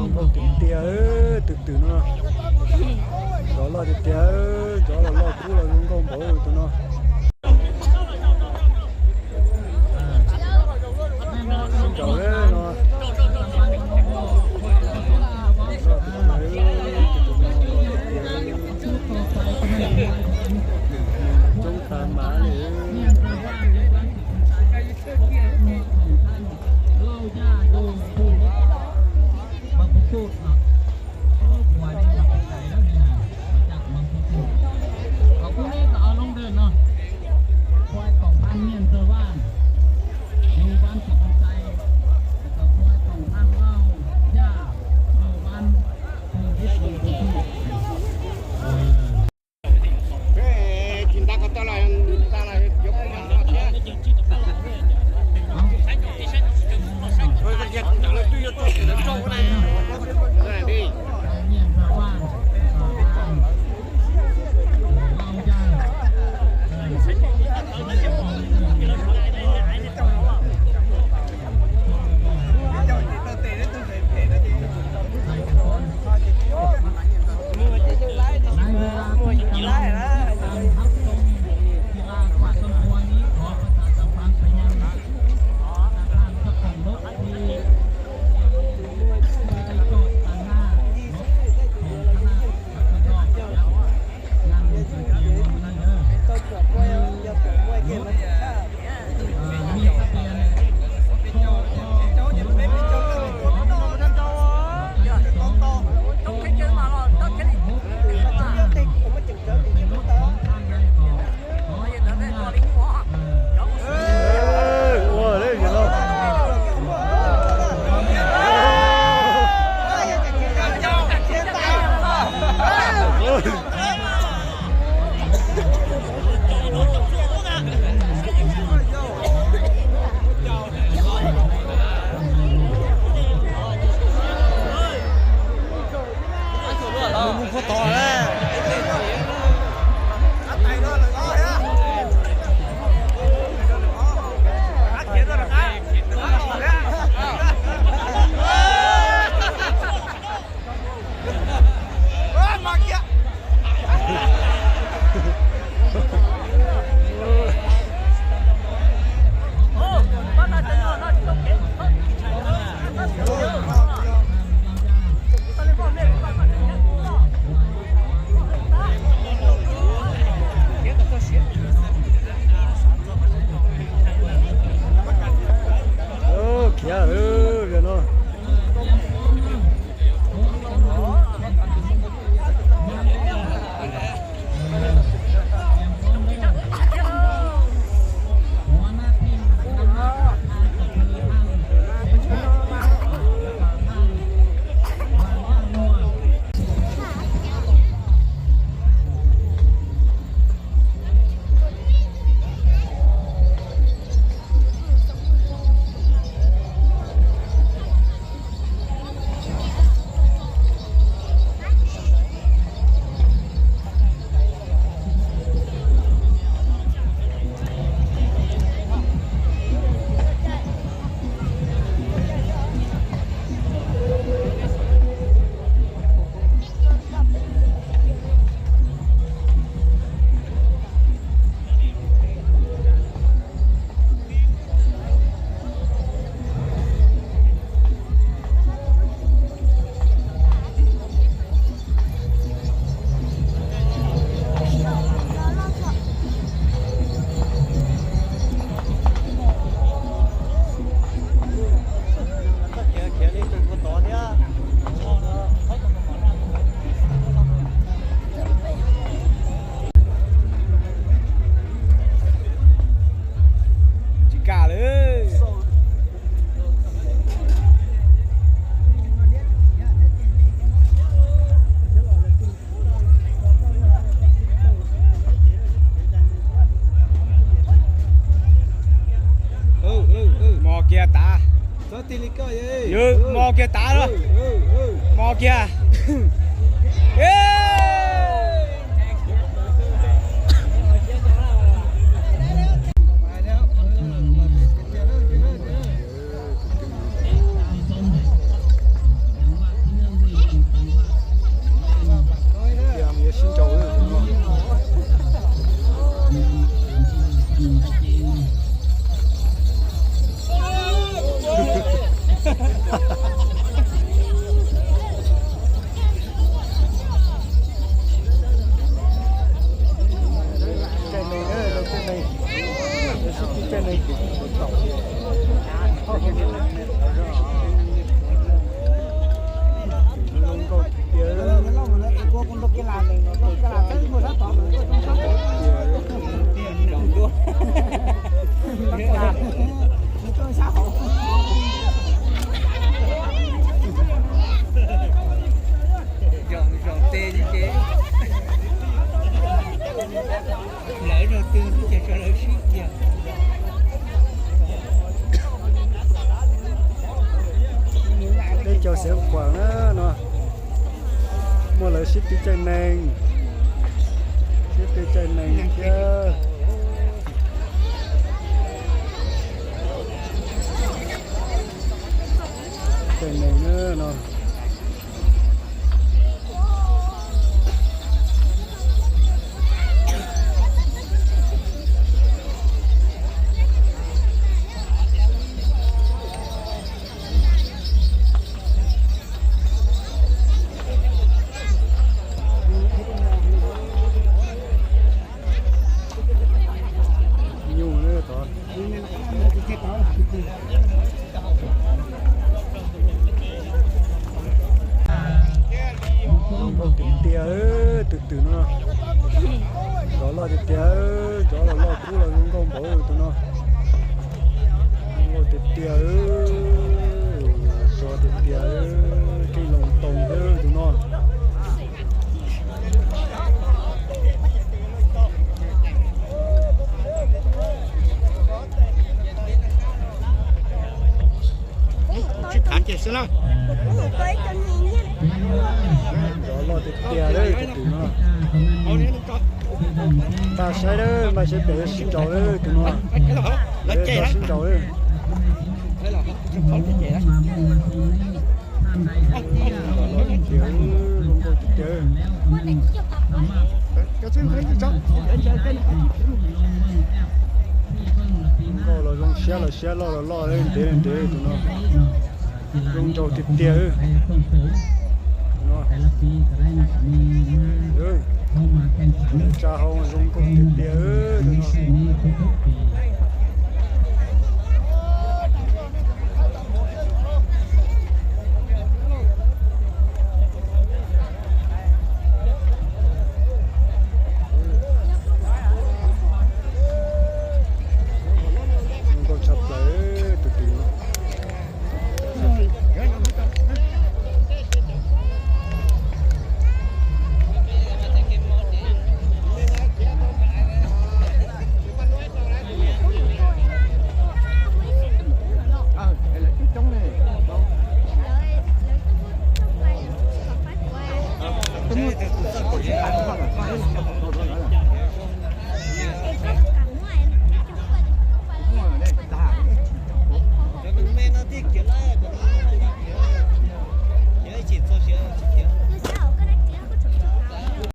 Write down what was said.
Nkauj tiag tiag, tus twm no. Zov loj tiag tiag, zov los loj kub los zoo nkauj npaum tus no. Sib nraus no. Coob tas mas li. Khiav lawm no. Tsis kam li. Mos kiag tav. Mos kiag tav lawm. Mos kiag. Zaum tes ces lawv zog twg ces sawv daws sib kiag. Teb chaws Xeev Khuam na no, muaj lawv sib tw caij neeg, sib tw caij neeg thiab. Caij neeg na no. Nyuj na tod. Zoo nkauj tiag tiag, tus twm no. Cov loj tiag tiag, cov los loj kub los zoo nkauj npaum tus no. Zoo nkauj tiag tiag, tso tiag tiag, keej loo too xwb tus no. Tsis tham ces xwb na. Cov loj tiag tiag lawm tus twm no. Npaj saib lawm, npaj saib pem yuav sib nraus lawm tus no. Lawv tau sib nraus lawm. Loj tiag tiag, zoo nkauj tiag tiag. Zoo nkauj los zoo, siab los siab, loj los loj, ntev los ntev tus no. Zoo nraug tiag tiag. Tsa hau zoo nkauj tiag tiag tus no.